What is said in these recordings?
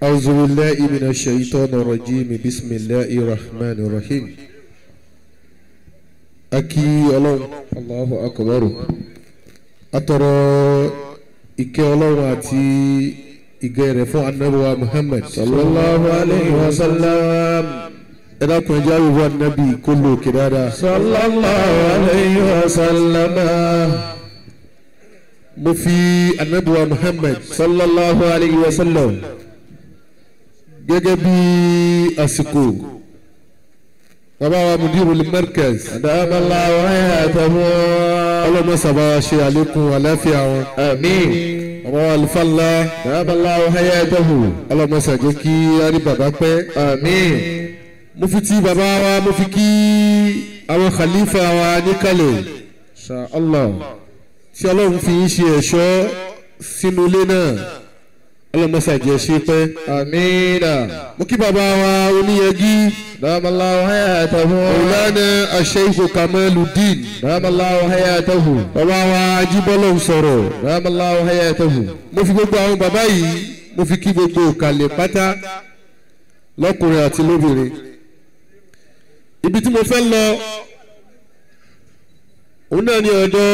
أعوذ بالله من الشيطان الرجيم بسم الله الرحمن الرحيم Aki Ọlọ́run Allahu akbar. Atọrọ ìkẹ́ Ọlọ́run àti ìgẹ̀ rẹ̀ fún Ànábì wa Muhammad sallallahu alayhi wa sallam. Ẹ dákun ẹ jẹ́ àwòrán Ànábì kó lò òkè dáadáa. Sallallahu alayhi wa sallam. Mo fi Ànábì wa Muhammad sallallahu alayhi wa sallam gẹ́gẹ́ bí àsìkò bàbá wa mudirul markaz adamallahu hayatahu ọlọ́mọ sábà ṣe àlékún àláfíà wọn. Àmín. Bàbá wa alifala adamallahu hayatahu ọlọ́mọ sàjẹ́ kí á rí bàbá pẹ́. Àmín. Mo fi ti bàbá wa mo fi kí àwọn khalifa wa níkàlẹ̀. Insha Allah. Tí Ọlọ́run fi ń ṣe ẹ̀ṣọ́ sínú ilé náà ọlọ́mọ sàjẹ́ ṣe pẹ́. Àmín. Mo kí bàbá wa oníyẹgí. Adamallahu hayatahu. Maulana Sheikh Kamaluddin. Adamallahu hayatahu. Bàbá wa Ajíbọ́lọ̀ sọ̀rọ̀. Adamallahu hayatahu. Mo fi gbogbo àwọn bàbá yìí mo fi kí gbogbo òkàlẹ̀ pátá lọ́kùnrin àti lóbìnrin. Ibi tí mo fẹ́ lọ òun náà ni ọ̀dọ̀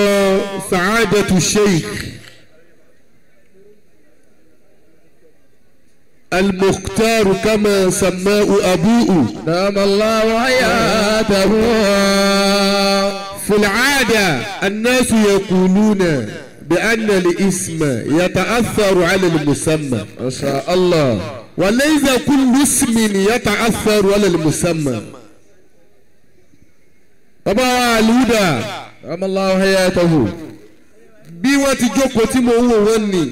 Sa'adatu Sheikh Al-Mukhtar kama sama'u abu'u. Adamallahu hayatahu. في العادة الناس يقولون بأن الاسم يتأثر على المسمى. ما شاء الله. وليس كل اسم يتأثر على المسمى. Bàbá Al-Huda. Adamallahu hayatahu. Bí wọ́n ti jókòó tí mo ń wò wọ́n ní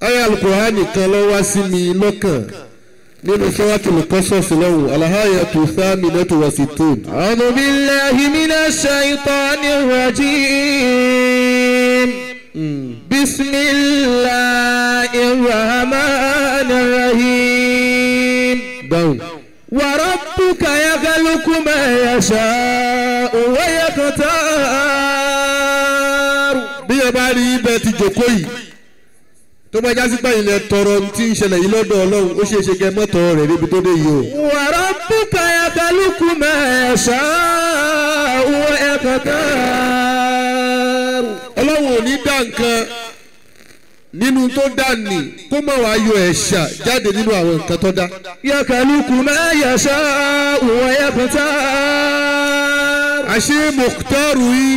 ayé Al-Qur'ani kan ló wá sí mi lọ́kàn nínú Suratul Qasas lọ́hùn al-ayatu thaminatu wa sittun. A'udhu billahi minash shaytanir rajim. Bismillahir rahmanir rahim. Down. Wa rabbuka yakhluqu ma yasha'u wa yakhtar. Bí ẹ bá rí ibẹ̀ ti jókòó yìí tó bá jásí pé ilẹ̀ tọrọ tí ń ṣẹlẹ̀ yìí lọ́dọ̀ Ọlọ́run ó ṣeé ṣe kẹ́ mọ́tò rẹ̀ níbi tó dé yìí o. Wa rabbuka yakhluqu ma yasha'u wa yakhtar. Ọlọ́run ò ní dá nǹkan nínú tó dá ní kó má wàá yọ ẹ̀ṣà jáde nínú àwọn nǹkan tó dá. Yakhluqu ma yasha'u wa yakhtar. Àṣé Mukhtaru yìí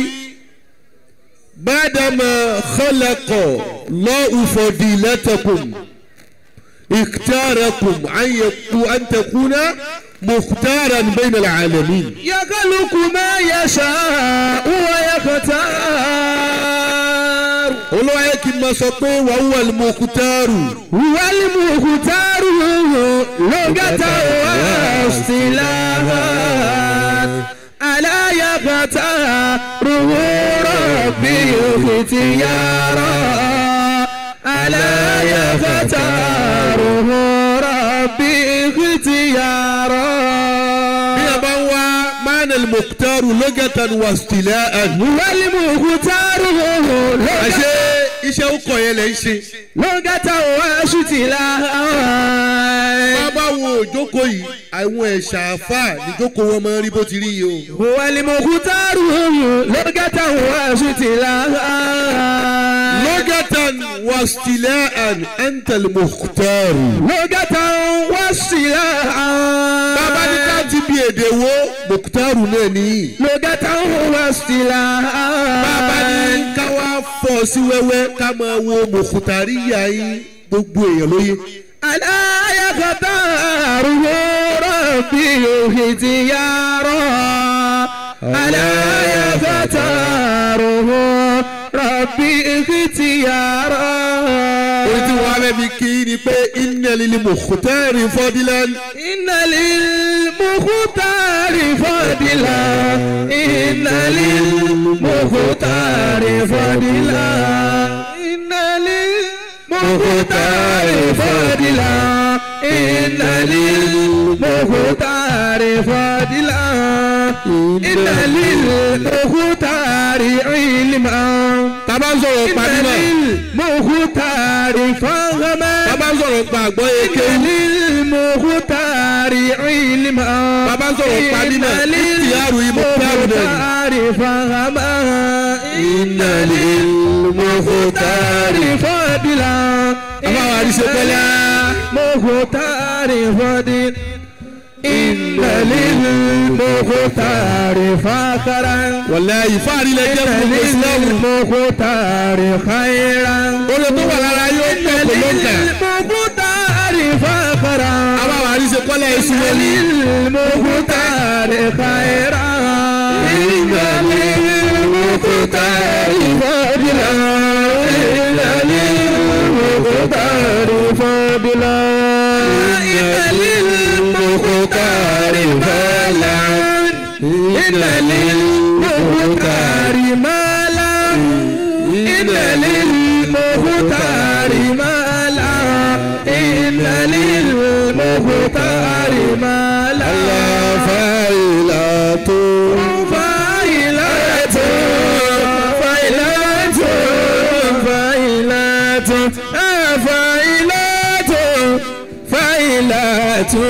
ba'dama khalaqa Allahu fadilatakum ikhtarakum an takuna mukhtaran bayna al-alamin. Yakhluqu ma yasha'u wa yakhtar. Olúwa yẹ kí n máa sọ pé wa huwa al-mukhtaru. Huwa al-mukhtaru lughatan wa istilahan. Ala yakhtaru rabbi ikhtiyara. Ala yakhtaru rabbi ikhtiyara. Bí a bá ń wá ma'na al-mukhtaru lughatan wa istilahan. Huwa al-mukhtaru lughatan. Àṣé iṣẹ́ ọkọ̀ yẹn lè ń ṣe. Lughatan wa istilahan. Bàbá wo òjókòó yìí àwọn ẹ̀ṣà àfà níjókòó wọn máa ń rí bó ti rí yìí o. Huwa al-mukhtaru lughatan wa istilahan. Lughatan wa istilahan anta al-mukhtaru. Lughatan wa istilahan. Bàbá ní ká ti bí èdè wo mukhtaru náà nìyí. Lughatan wa istilahan. Bàbá ní ká wá fọ́ sí wẹ́wẹ́ ká máa wo mukhtariya yín gbogbo èèyàn lóye. Ala yakhtaru rabbi ikhtiyara. Ala yakhtaru rabbi ikhtiyara. Orí tí wọ́n á bẹ́ fi kí ni pé inna lil mukhtari fadilan. Inna lil mukhtari fadilan. Inna lil mukhtari fadilan. Inna lil mukhtari fadilan. Inna lil mukhtari fadilan. Inna lil mukhtari ilman. Tá bá ń sọ̀rọ̀ Inna pàdé náà. lil mukhtari fahman. Tá bá ń sọ̀rọ̀ pa àgbọ́yé kéwú. Lil-Mukhtari ilma. Bàbá ń sọ̀rọ̀ pa mímọ̀ ìyáàrú ìmọ̀ pẹ́rù náà. Lil-Mukhtari fahama. Inna lil-Mukhtari fadila. Àbáwọ̀ àríṣe pẹ́lá. Mukhtari fadila. Inna lil-Mukhtari fakhran. Wàláyé fáàrí lè jẹ́ fún Ìsìlámù. Lil-Mukhtari khairan. Oore tó wà lára yóò pọ̀ kò ló ń kà. Lil-Mukhtari fakhran. Àbáwọ̀ àríṣe kọ́lá èṣù wọlé. Lil-Mukhtari khairan. Inna lil-Mukhtari fadila. Inna lil-Mukhtari fadila. Inna lil-Mukhtari fadila. Inna lil-Mukhtari mala. Inna lil-Mukhtari mala. Inna lil-Mukhtari mala. Allah fa'ilatu. Fa'ilatu. Fa'ilatu. Fa'ilatu. Fa'ilatu. Fa'ilatu.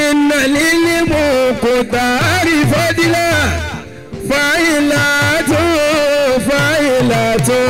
Inna lil-Mukhtari fadila. Fa'ilatu. Fa'ilatu.